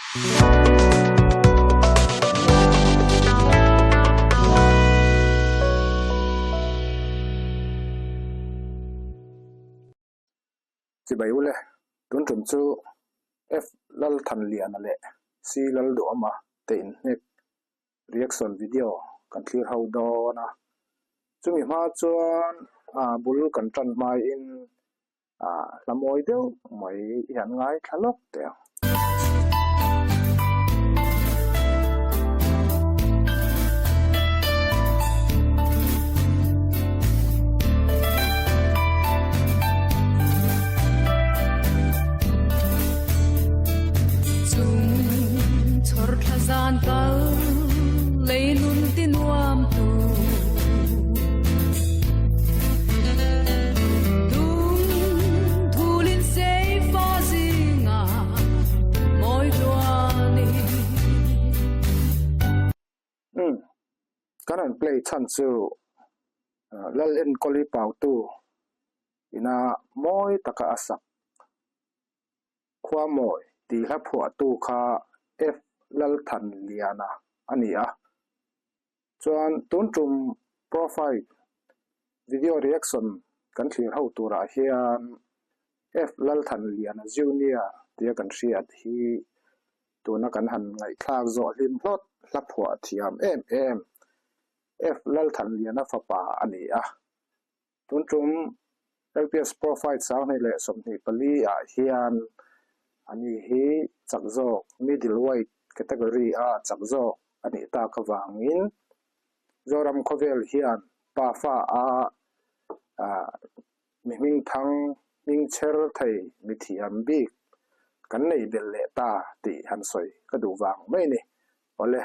Chibai ule, tun tum chu F Lalthanliana leh C Lalduhawma te inhnek reaction video kan thlir ho dawn a, chumi hma chuan bul kan tan hmaiin hla mawi deuh mai i han ngaithla lawk teh ang. Chung chhawr thla zan kal lei nun ti nuam tu Tung thulin sei fa zinga mawi hluani. Umm kan han play chhan chu Lal Enkawli Pautu ina mawi taka a sak Khuamawi tih hla phuahtu kha F Lalthanliana a ni a. Chuan tun tum profile video reaction kan thlir ho turah hian F Lalthanliana Junior tia kan hriat hi tuna kan han ngaihthlak zawh hlim hlawt hla phuah thiam em em F Lalthanliana fapa a ni a. Tun tum LPS Pro Fight 2024 ah hian ani hi chak zawk middleweight category a chak zawk a nih tak avangin Zoram khawvel hian pafa a mi hmingthang hmingchher thei mithiam bik kan nei belh leh ta tih han sawi ka duh vang mai a ni. Awle,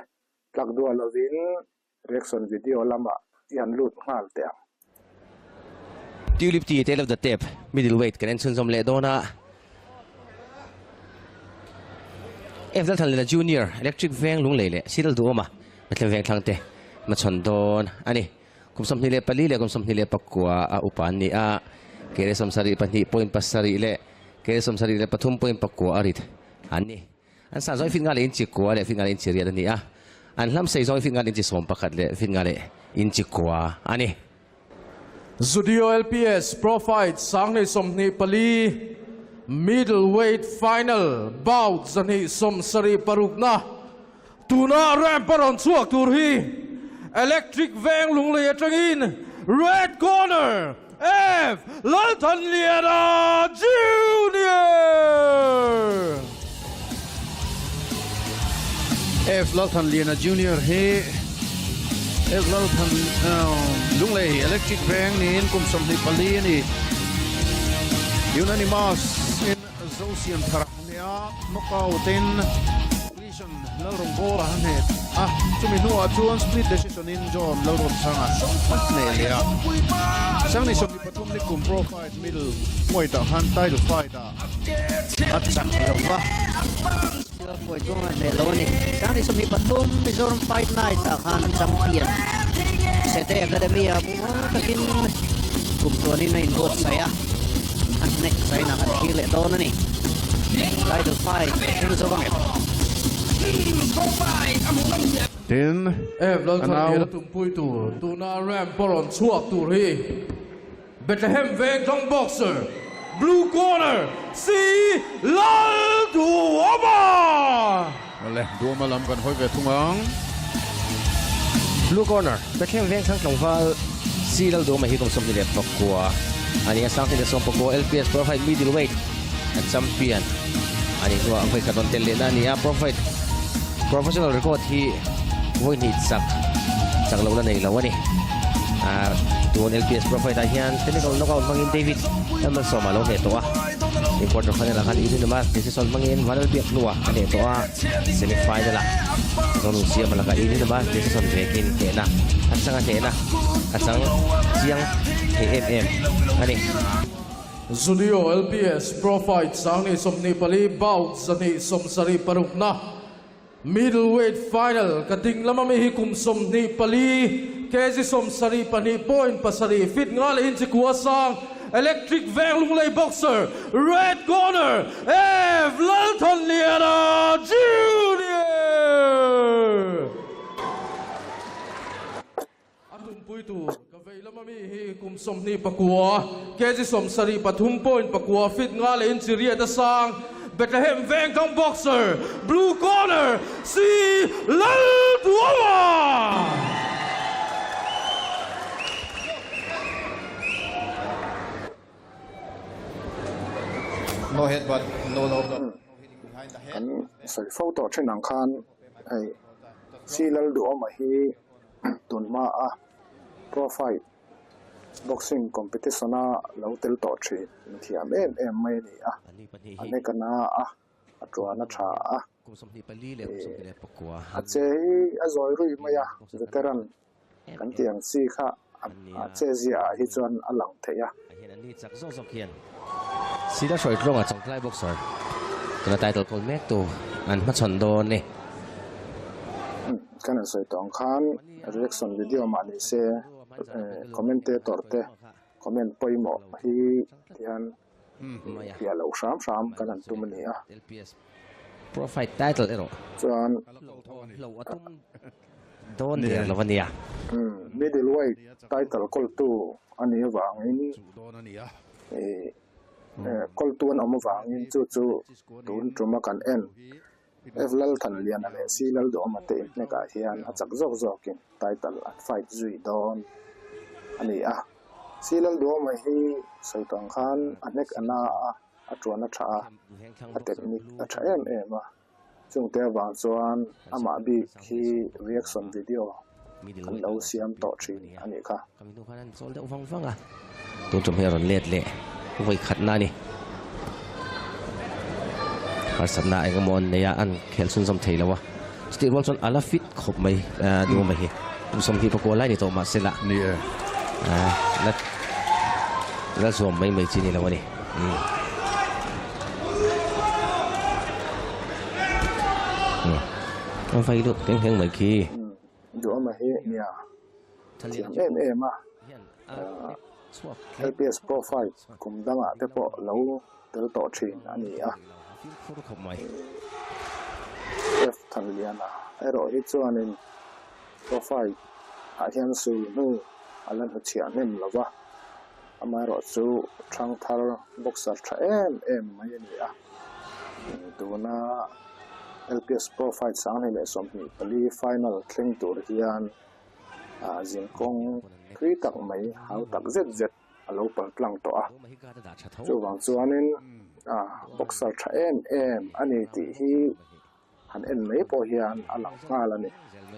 tlak duah lovin Reaction video lamah i han lut nghal teh ang. Tulip Tea Tale of the Tape Middleweight kan en chhunzawm leh dawn a. F Lalthanlena Junior Electric Veng Lunglei leh Cyril Duhawma Bethlehem Vengthlang te hmachhawn dawn a ni. Kum 24 leh kum 29 a upa an ni a, kere 72.7 leh kere 73.9 a rit an ni. An san zawng i fit nga leh inchi kua leh fit nga leh inchi riat a ni a, an hlam sei zawng i fit nga leh inchi 11 leh fit nga leh inchi kua a ni. Zudio LPS Pro Fight 2024 Middleweight Final bout 276na tuna ramp a rawn chhuak tur hi Electric Veng Lunglei atangin Red Corner F Lalthanliana Junior! F Lalthanliana Junior hi F Lalthan Lunglei Electric Veng niin kum 24 a ni. Unanimous in Zosiamthara nia knockout in. Vision Lalrawngbawla a hneh a, chumi hnuah chuan split decision in John Lalrawnsanga a hneh leh a. Sangni 23 ni kum pro fight middle weight ah khan title fight ah a chak lo va. Kawi chuan a hneh lo a ni. Sangni 23 Mizoram Fight Night ah khan champion Sete Academy ah mumal takin kum tuanin a inbuatsaih a, a hneh zainah kan thlir leh dawn a ni. Title fight a zo ang em? Tin, F a Lalthanliana nau. tumpui tur tuna ramp a rawn chhuak tur hi Bethlehem Vengthlang boxer blue corner C Lalduhawma! Awle, Duhawma lam kan hawi ve thung ang. Blue corner Bethlehem Vengthlang tlangval C Lalduhawma hi kum 29 a ni a, 2019 LPS Pro Fight middleweight A champion a nih hnuah vawi khat rawn tel lehna a ni a, profit professional record hi vawi hnih chak chak lohna nei lo a ni. Tun LPS profit ah hian technical knockout hmangin David Lalmalsawma a lo hneh tawh a, in quarter final ah khan unanimous decision hmangin Vanlalbiak hnuah a hneh tawh a, semi final ah Zonun Siama lakah unanimous decision vekin hnehna a chang a hnehna a chang chiang thei em em a ni. Zudio LPS Pro Fight 2024 bout 276na Middleweight Final ka ding lama mi hi kum 24 kg 72.7 feet nga leh inchi kua sang Electric Veng Lunglei boxer Red Corner F Lalthanliana Jr. kum 29, kg 73.9 feet nga leh inch riat a sang, Bethlehem Vengthlang boxer, blue corner, C Lalduama! No head but no no no hitting behind the head. Kan sawi fo tawh thin ang khan hei C Lalduama hi tun hma a profile boxing competition a lo tel tawh thin mithiam em em mai a ni a, a nek a na a, a tuan a tha a, a che hi a zawi rui mai a, veteran kan tih ang chi kha a che ziah ah hi chuan a lang thei a. Sida hruai tluanga Chawngtlai boxer tuna title kawl mek tu an hmachhawn dawn ni. Kan han sawi tawh ang khan reaction video mah ni se commentator te comment pawimawh hi tihian hliah loh hram hram kan han tum a ni a. Profile title erawh chuan hlo a tum dawn der lo a nia. Middleweight title kawltu a nih avangin kawltu an awm avangin chu chu tun tuma kan en F Lalthanliana leh C Lalduhawma te inhnekah hian a chak zawk zawkin title an fight zui dawn a ni a. C Lalduhawma hi sawi tawng khan a hnek a na a, a tuan a tha a, a technique a tha em em a. Chungte avang chuan amah bik hi reaction video kan lo siam tawh thin a nih kha. Kami hnu khan an chawl deuh vang vang a, tun tum hi a rawn let leh vawi khatna a ni. Harsatna eng emaw an nei a, an khel chhunzawm thei lo a, chutih rual chuan a la fit khawp mai duh mai hi. Kum 24 lai ni tawh mahse la Ni e. La la zuam mai mai chi ni lo a ni. A vai lut teng teng mai khi. Duhawma hi nia thiam em em a, LPS profile kum dangah te pawh lo tel tawh thin a ni a. F Thanliana erawh hi chuanin profile ah hian sul hnu a la hnuchhiah hnem lo va, amaherawhchu thangthar boxer tha em em mai a ni a. Tuna LPS Pro Fight 2024 final thleng tur hian zinkawng thui tak mai hau tak zet zet a lo pal tlang tawh a. Chuvang chuanin boxer tha em em a ni tih hi han en mai pawh hian a lang nghal a ni.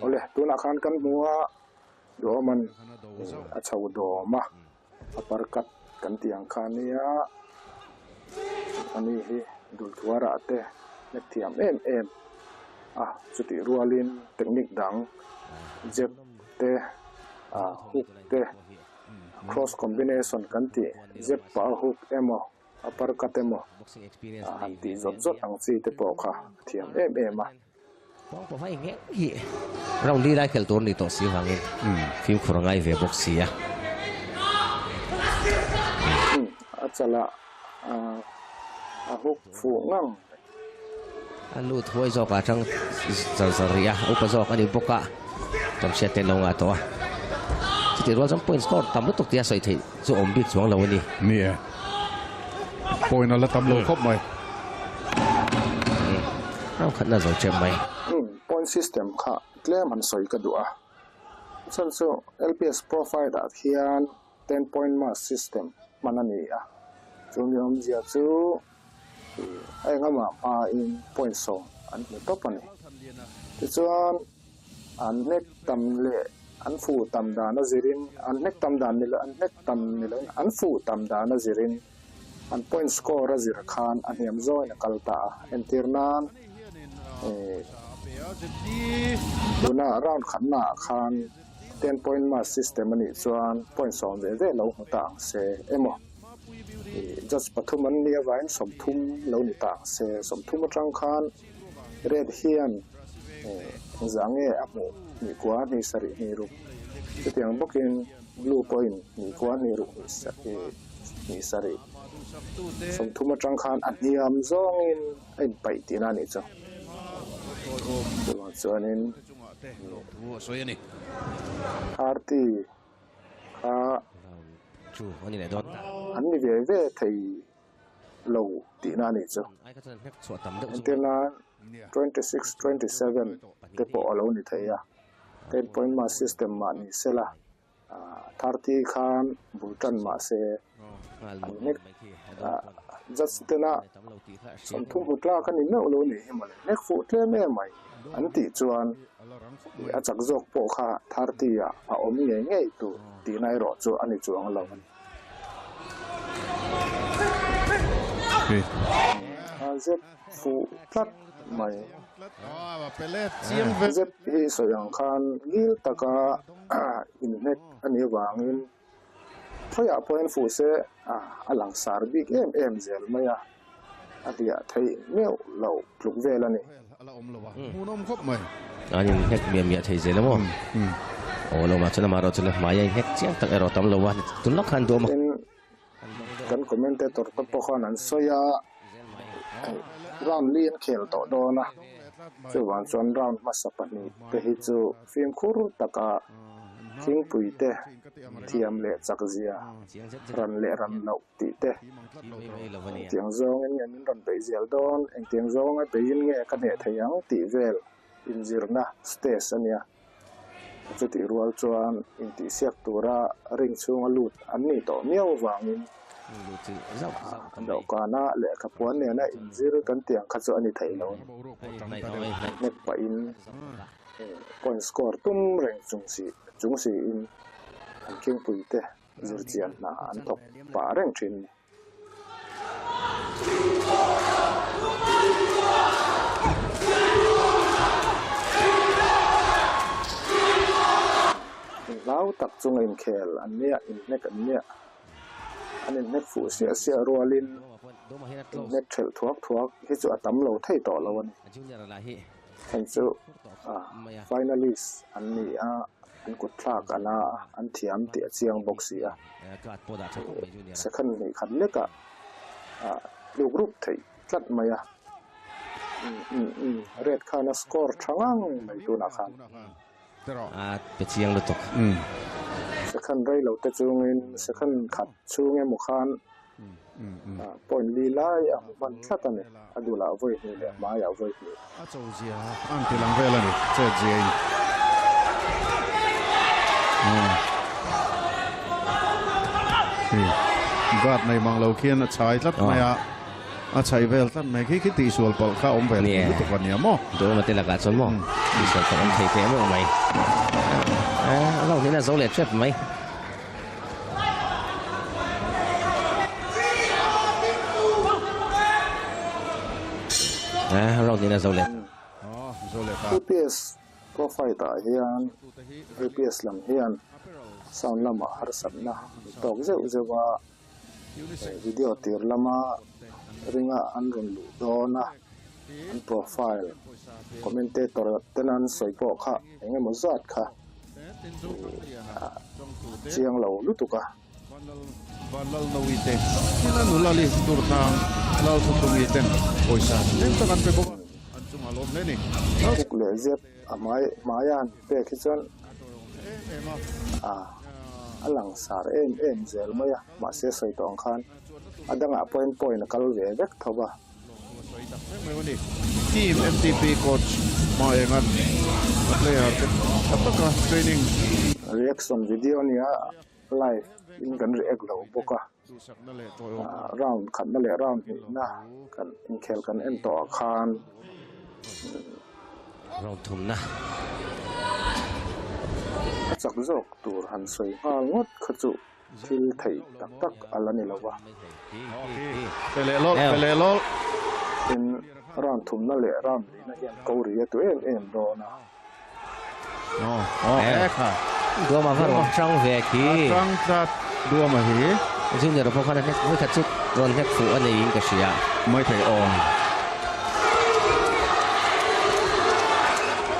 Awle, tunah khan kan hmu a, Duhawman a chho dawm a. Upper cut kan tih ang kha nia ani hi dulthuarah te hnek thiam em em a chutih rualin technique dang jab te ah hook te cross combination kan tih jab pah a hook emaw upper cut emaw ah han tih zawt zawt ang chi te pawh kha a thiam em em a. Pawng pawh hi ngeng hi round li lai khelh tur a ni tawh si vangin fimkhur a ngai ve bawk si a. A chala a hook fuh ngang. A lut huai zawk ah tang zar zar rih a, upa zawk a ni bawk a, Tlawmhriat te an lo ngah tawh a. Chutih rual chuan point score tam lutuk tia sawi theih chu awm bik chuang lo a ni. Ni e. Point a la tam lo khawp mai. Round khatna zo tep mai. Point system kha tlem han sawi ka duh a. Chhan chu LPS profile ah khian 10 point mark system hman a ni a. Chu mi awmzia chu a engamaah hmain point 10 an hmu tawp a ni. Tichuan an hnek tam leh an fuh tam dan a zirin an hnek tam dan ni lo an hnek tam ni loin an fuh tam dan a zirin an point score a zir khan a hniam zawngin a kal ta a. Entir nan tuna round khatnaah khan 10 point mark system a nih chuan point 10 ve ve lo hmu ta ang se emaw judge pathum an nih avangin 30 lo ni ta ang se 30 atang khan Red hian engzah nge a hmuh hnih kua hnih sarih hnih ruk chutiang bawkin blue pawhin hnih kua hnih ruk hnih sarih 30 atang khan a hniam zawngin a inpaih tihna a nih chu. Chuvang chuanin RT kha. An ni ve ve thei lo tihna a nih chu. Entirna 26, 27 te pawh a lo ni thei a, ten point mark system mah ni sela 30 khan bul tan mah se an hnek judge tena 30 hmu tlak a ni meuh lo ni hi mawle, hnek fuh tlem em mai an tih chuan a chak zawk pawh kha 30 ah a awm ngei ngei tur tihna erawh chu a ni chuang lo a ni. A zep fuh tlat mai. Zep hi sawi ang khan ngil taka inhnek a nih avangin khawiah pawhin fuh se a langsar bik em em zel mai a, a hliah theih meuh lo tluk vel a ni. An inhnek miah miah thei zel a maw? Aw lo mah chuan amaherawhchu la hmai a inhnek chiang tak erawh tam lo a, tun lawk khan duh a maw? Tin, kan commentator te pawh khan an sawi a, round li an khel tawh dawn a, chuvang chuan round hmasa pahnih te hi chu fimkhur taka thingpui te thiam leh chak zia ran leh ran loh tih te, engtiang zawngin nge min rawn beih zel dawn, engtiang zawnga beiin nge ka hneh thei ang tih vel inzirna stage a nia. Chutih rual chuan intihsiak tura ring chhunga lut an nih tawh miau avangin dawhkana lehkha puan nena inzir kan tih ang kha chu a ni thei lo. Hnek pahin point score tum reng chung siin an khingpuite zirchian hna an thawk pah reng thin a ni. Hlau tak chunga inkhel an nia, inhnek an nia. An inhnek fuh siah siah rualin inhnek thelh thuak thuak hi chu a tam lo thei tawh lo a ni. Heng chu finalist an ni a, an kut thlak a la a, an thiam tih a chiang bawk si a. Second hnih khat lekah tluk rup theih tlat mai a. Red khan a score tha ngang mai tunah khan. Second rei lo te chungin second khat chhung emaw khan Point li lai a hmu hman tlat a ni. A dulah vawi hnih leh hmaiah vawi hnih. A cho zia a an ti lang vel a ni, chet zia in. Guard nei mang lo khian a chhai tlat mai a, a chhai vel tlat mai khi khi tihsual palh kha awm ve lutuk a nia maw? Dawma te lakah chuan maw tihsual palh awm thei teh meuh mai. A lo hnehna zo leh tep mai. APS profile ah hian APS lam hian sound lamah harsatna an tawk zeuh zeuh a, video tir lama ringa an rawn luh dawn a, an profile commentator ten an sawi pawh kha eng emaw zat kha chiang lo lutuk a. Kuk leh zep a hmai hmaia han pek hi chuan a langsar em em zel mai a, mahse sawi tawh ang khan a dangah pawhin point a kal ve vek tho va. Team MTP coach Hma Engan a player te tha taka training. Reaction video ania live in kan react lo bawk a, round khatna leh round hnihna kan inkhel kan en tawh ah khan. Round thumna. A chak zawk tur han sawi nghal ngawt kha chu. Thil theih tak tak a la ni lo va. Tin, round thumna leh round lihna hian ko ri a tu em em dawn a. Duama va rawn tang ve khi. Junior pawh khan a hnek vawikhat chu rawn hnek fuh a neiin ka hria.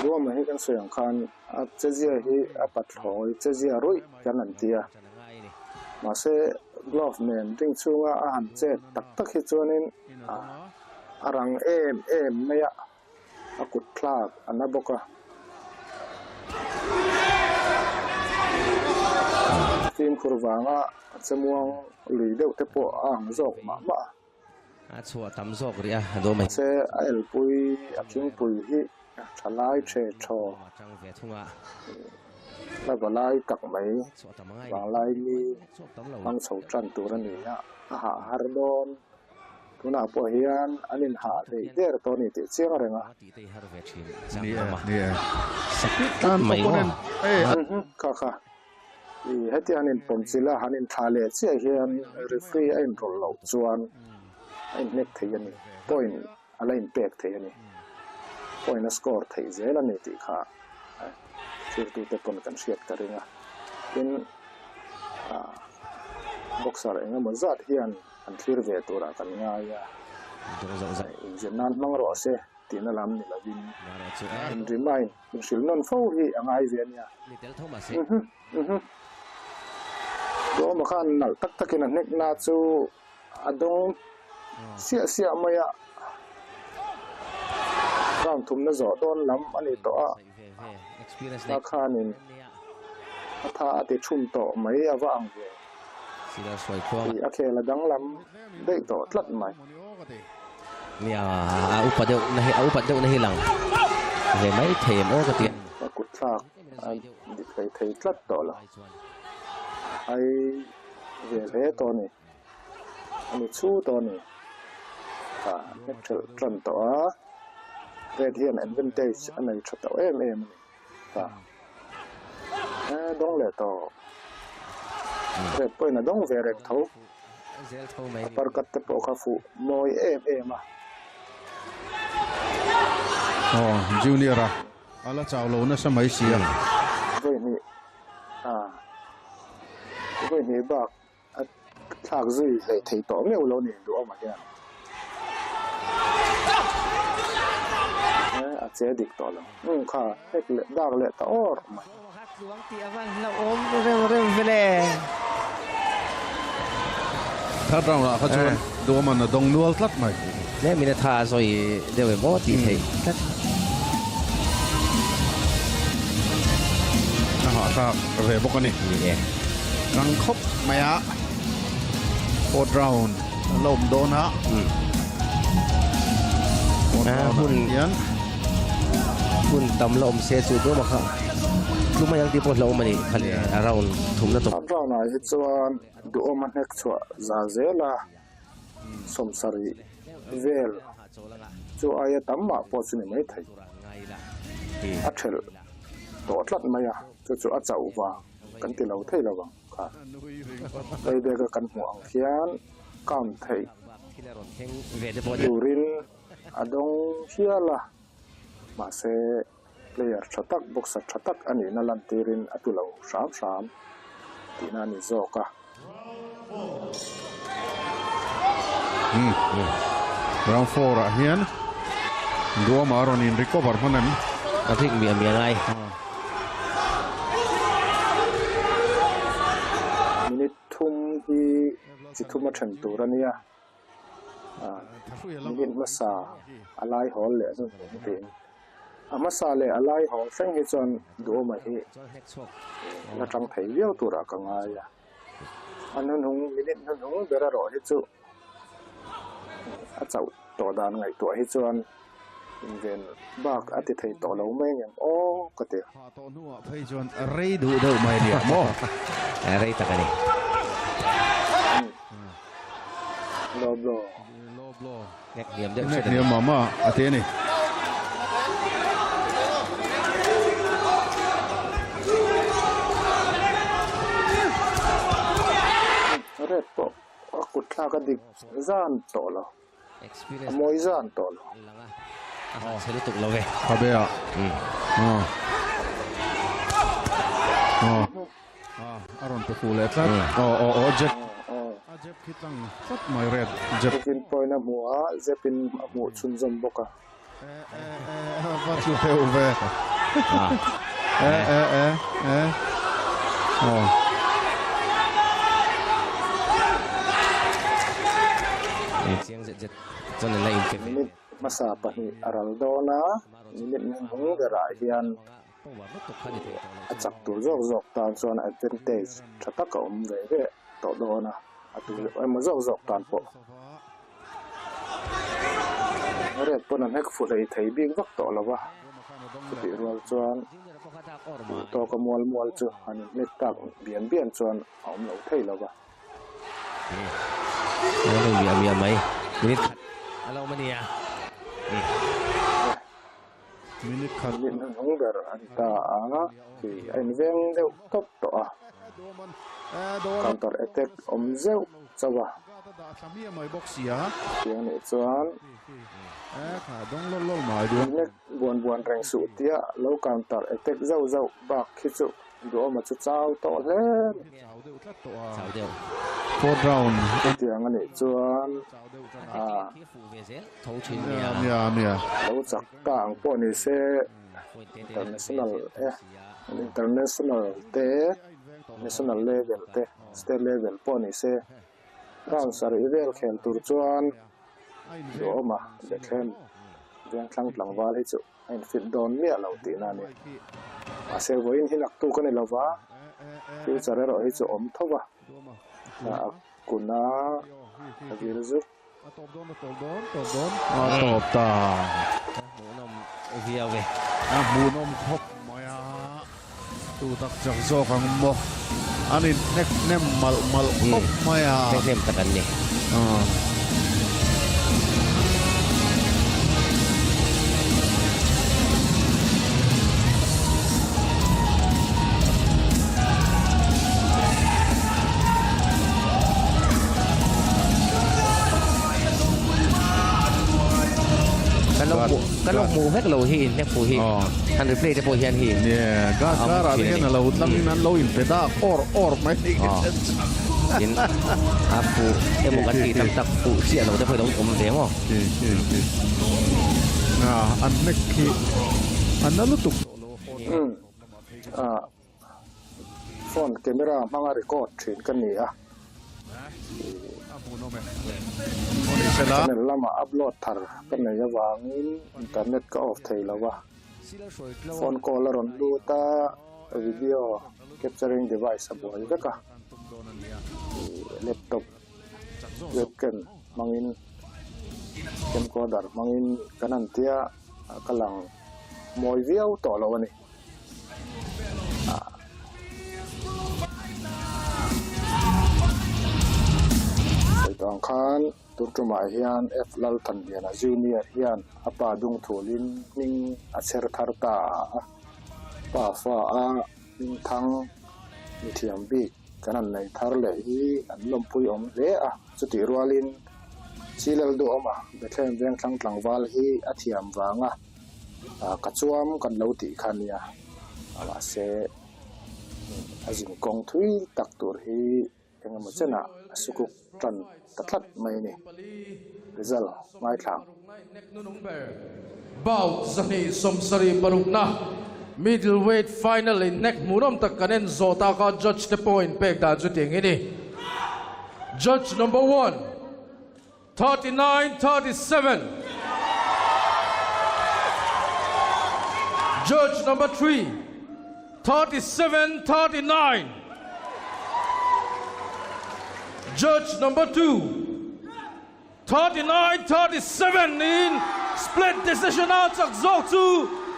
Duama hi kan sawi ang khan A chezia hi a pathlawi chezia ruih kan han ti a, mahse glove nen ring chhunga a han chet tak tak hi chuanin a rang em em mai a, a kut thlak a na bawk a. Fimkhur vanga a chemuang lui deuh te pawh a ang zawk mah mah a. A chhuah tam zawk rih a, a dawm a. Mahse a elpui a khingpui hi tha lai the thaw la va lai tak mai vanglai mi hmang chho tan tur a ni a, a hah har dawn. Tunah pawh hian an inhah hleih der tawh a ni tih chiang reng a. Ni e, ni e. An opponent Kha kha. I heti han inpawm chilh a, han inthlah leh chiah hian referee a inrawlh loh chuan a inhnek thei a ni. Point a la inpek thei a ni. Point a score theih zel a ni tih kha thirtute pawn kan hriat ka ring a. Tin, boxer eng emaw zat hian an thlir ve turah kan ngai a, inzir nan hmang rawh se tihna lam ni lovin in remind Inhrilh nawn fo hi a ngai ve a nia. Uhmm uhmm. Duhawma khan nalh tak takin a hnekna chu a dawng siah siah mai a. Round thumna zawh dawn lam a ni tawh a. Hma khanin a tha a ti thum tawh mai a va ang ve. Tih a khel a danglam daih tawh tlat mai. Nia, a upa deuh na hi, a upat deuh na hi lang ve mai thei em aw ka ti a. A kut thlak a dik hlei thei tlat tawh lo. Ai ve hle tawh a ni. A ni chhu tawh a ni. Kha hnek thelh tan tawh a. Red hian advantage a nei tha tawh em em a ni. Kha dawng leh tawh. Red pawhin a dawng ve reng tho. A parkat te pawh kha fuh mawi em em a. Aw Junior a a la chau lo nasa mai si a. Vawi hnih a vawi hnih bak a thlak zui hleih thei tawh meuh lo ni duhawm ah hian. A che dik tawh lo. Umm kha hek leh dak leh ta awr mai. Third round ah kha chuan Duhawman a dawng nual tlat mai. Tlemin a tha a zawi deuh em aw tih theih tlat. A hahthlak ve bawk a ni. Ni e. Rang khawp mai a. Fourth round a la awm dawn a. Fourth round ah hian. Hun tam la awm se chu duam a kha tlum a yang tih pawh hlauhawm a ni kha le a round thumna tawp. Third round ah hi chuan duhawm a hnek chhuah za zel a, sawmsarih vel chu aia tam mah pawh chu ni maithei. A thelh tawh tlat mai a, chu chu a chauh vang kan ti lo thei lo vang kha. Playback a kan hmuh ang khian count theih turin A dawng hial a, mahse player tha tak, boxer tha tak a nihna lantirin a tu lo hram hram tihna a ni zawk a. Round 4 ah hian Duama a rawn in recover hman em? A rik miah miah ngai. Minute thum hi chi thum a then tur a nia. Minute hmasa a lai hawl leh hnu hnu tiin a hmasa leh a lai hawl thleng hi chuan Duhawma hi la tang thei viau turah ka ngai a. A hnuhnung minute hnuhnung ber erawh hi chu a chauh tawh dan ngaihtuah hi chuan inven bak a ti thei tawh lo mai ngem aw ka ti. Hah tawh hnuah phei chuan rei duh deuh mai nia maw? Rei tak a ni. Low blow. Low blow. Nek hniam deuh Nek hniam mah mah a ti a ni. Red pawh a kut thlak a dik zan tawh lo. A mawi zan tawh lo. Khabe ah. A rawn pe fuh leh tlat. Aw aw aw jab. A jab khi tlang tlat mai red jab. Zepin point a hmu a, zepin a hmuh chhunzawm bawk a. E e e va chu hleuh ve. E e e e aw. Chiang zet zet chuan an la inpe ve. Minute hmasa pahnih a ral dawn a, minute hnuhnung berah hian. A chak tur zawk zawk tan chuan advantage tha tak a awm ve ve tawh dawn a, a tur emaw zawk zawk tan pawh. Red pawn an hek fu hlei thei bik vak tawh lo va, chutih rual chuan duh tawka mual mual chu an inhnek tak bian bian chuan a awm lo thei lo va. Minute hnuhnung ber a ni ta a, khi a inveng deuh tawp tawh a, counter attack awm zeuh chauh a. Tiang nih chuan inhnek buan buan reng suh tia lo counter attack zauh zauh bak khi chu duhawma chu chau tawh hle a ni. Chutiang a nih chuan a. Lo chak ta ang pawh ni se international e international te national level te state level pawh ni se round sarih vel khel tur chuan duhawma Bethlehem Vengthlang tlangval hi chu a infit dawn miah lo tihna a ni. Mahse vawiin hi naktuk a ni lova future erawh hi chu awm tho va a kuna a vil zuk. A tawp dawn, a tawp dawn, tawp dawn. A tawp ta. A hmuhnawm viau e. A hmuhnawm khawp mai a. Tu tak chak zawk ang maw. An in hnek hnem malh malh khawp mai a. Hnek hnem tak an ni. Kan lo hmuh kan lo hmuh vek lo hi inhnek fuh hi han replay te pawh hian hi Yeah, ga gar ah te hian a lo tlang in an lo in pe dak awr awr mai ni ka chen chak. Tin a fuh emaw kan tih tak tak fuh chiah lo te pawh hi lo awm ve maw. An hnek khi a na lutuk tawh lo a a. Phone camera hmanga record thin ka ni a, channel lama upload thar ka nei avangin internet ka off thei lo va, phone call a rawn lut a, video capturing device a buai vek a, laptop webcam hmangin camcorder hmangin kan han tia ka lang mawi viau tawh lo a ni. Sawi tawh ang khan tun tumah hian F Lalthanliana Junior hian a pa dung thulin hming a chher thar ta a, pa fa a hming thang mithiam bik kan han nei thar leh hi an lawmpui awm hle a, chutih rualin Chilalduhawma Bethlehem Vengthlang tlangval hi a thiam vanga Ka chuam kan lo tih kha nia, mahse a zinkawng thui tak tur hi engemaw chenah a sukuk tan ta tlat mai a ni. Result ngaithlang. Bout 276na Middleweight final inhnek hmuhnawm tak kan en zawh tak a, judge te pawh inpek dan chu tiang hi ni. Judge number one. 39 37 Judge number 3 37 39 Judge number 2 39 37 in split decision a chak zawk chu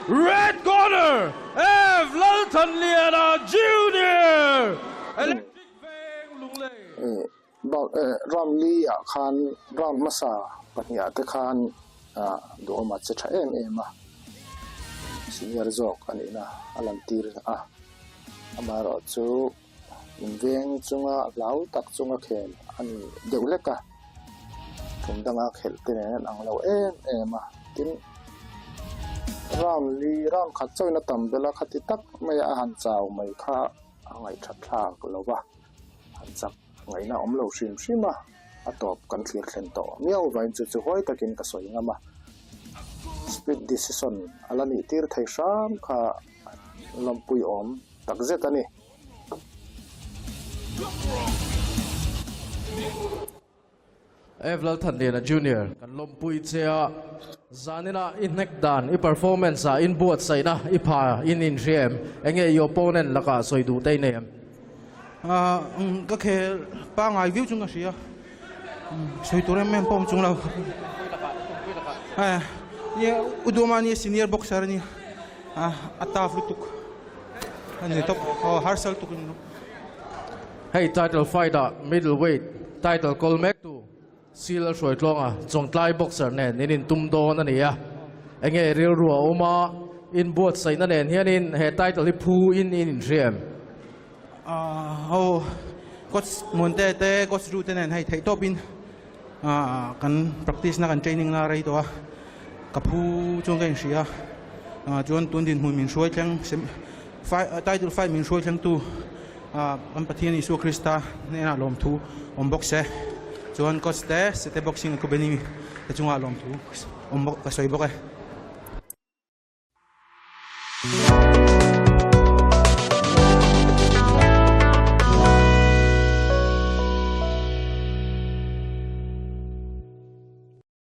Red Corner F Lalthanliana Junior Electric Veng Lunglei. Round li ah khan round hmasa pahnih ah te khan duhawm a che tha em em a, senior zawk a nihna a lan tir a, amaherawh chu inveng chunga hlau tak chunga khel a ni deuh hlek a, tum danga khelh te nen an ang lo em em a, tin round li round khat chauhin a tam bel a, khati tak maia a han chau mai kha a ngaihthat thlak lo va. An chak ngaihna awm lo hrim hrim a, a tawp kan thlir thlen tawh miau vain chu chu huai takin ka sawi ngam a. Split decision a la nih tir thei hram kha lawmpui awm tak zet a ni. F Lalthanliana Junior kan lawmpui che a, zanina i hnek dan, i performance ah in buatsaihna i pha in inhria em? Enge i opponent lakah sawi duh te i nei em? Ka khel pangai viau chung ka hria, sawi tur em em pawh awm chung lo. U Duama nia senior boxer a nia, a tough lutuk a ni tawp, harsal tuk in. Hei title fight ah middleweight title kawl mek tu Seal a hruai tluang a, Chawngtlai boxer nen in intum dawn a ni a. Enge rilru a awm a, inbuatsaihna nen hianin he title hi phu in in inhria em? Aw, coach Muante te, coach Ru te nen hei theihtawpin kan practice na kan training na rei tawh a, ka phu chuan ka inhria a, chuan tun dinhmun min hruai thleng Title fight min hruai thlengtu kan Pathian Isua Krista hnenah lawmthu awm bawk se. Chuan coach te Sete Boxing Academy te chungah lawmthu awm bawk ka sawi bawk e.